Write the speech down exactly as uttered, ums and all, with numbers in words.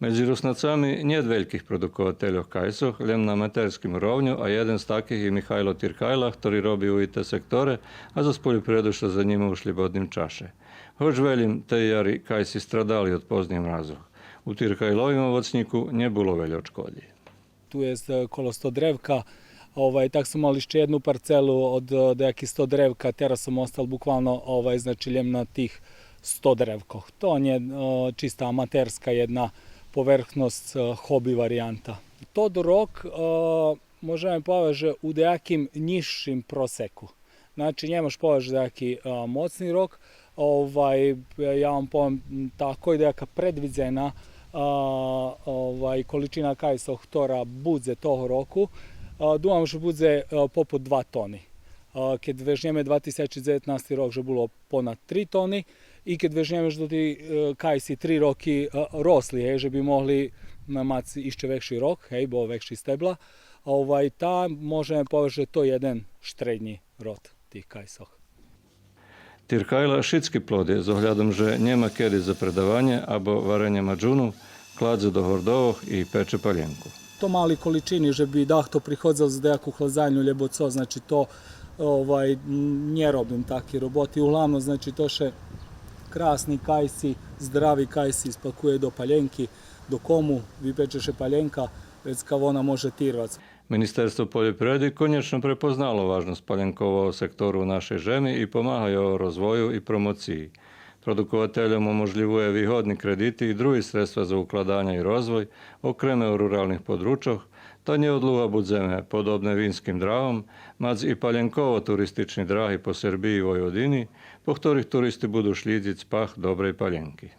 Медзи Руснацами нєт вельких продуковательох кайсох, лєм на аматерским ровню, а єден з таких и Михайло Тиркайла, хтори роби у ИТ секторе, а зоз польопривреду ше занїма у шлєбодним чаше. Гоч велїм тей яри кайси страдали од познїх мразох, у Тиркайловим овоцнїку нє було вельо чкоди. Tu je, e, kolo sto drevka, ovaj, tak som mal iще єдну парцелу од, e, даяки сто древка, тераз som остал буквално, ovaj, значи, лєм на тих сто древкох. То нє, e, чиста аматерска єдна поверхносц, e, хоби вариянта. Тот рок, e, можеме повесц же у даяким нїзшим просеку. Значи, нє мож повесц же даяки, e, моцни рок, Ovaj, ja вам повем, м, такой даяка предвидзена, а, ovaj, количина кайсох хтора будзе того року. А, думам же будзе, а, попуд два тони. А, кед вежнєме два тисячи дзеветнасти рок же було понад три тони и кед вежнєме же тоти, е, кайси три роки, а, росли, гей, же би могли, м, мац ище векши рок, гей, бо векши стебла, ovaj, та можеме повесц же то єден штреднї род тих кайсох. Тиркайла шицки плоди, з оглядом же нєма кеди за предаванє або варенє маджуну, кладзе до гордовох и пече палєнку. То мали количини же би дахто приходзел за даяку хладзальню, лєбо цо, значи, то, ovaj, нє робим таки роботи. Углавном, значи, то ше красни кайси, здрави кайси испакує до палєнки, до кому, випече ше палєнка, вецка вона може тирвац. Министерство польопривреди конєчно препознало важносц палєнкового сектору у нашей жеми и помага його розвою и промоциї. Продуковательом оможлївує вигодни кредити и други средства за укладанє и розвой, окреме у руралних подручох, та нєодлуга будземе, подобне винским драгом, мац и палєнково-туристични драги по Сербиї и Войводини, по хторих туристи буду шлїдзиц пах добрей палєнки.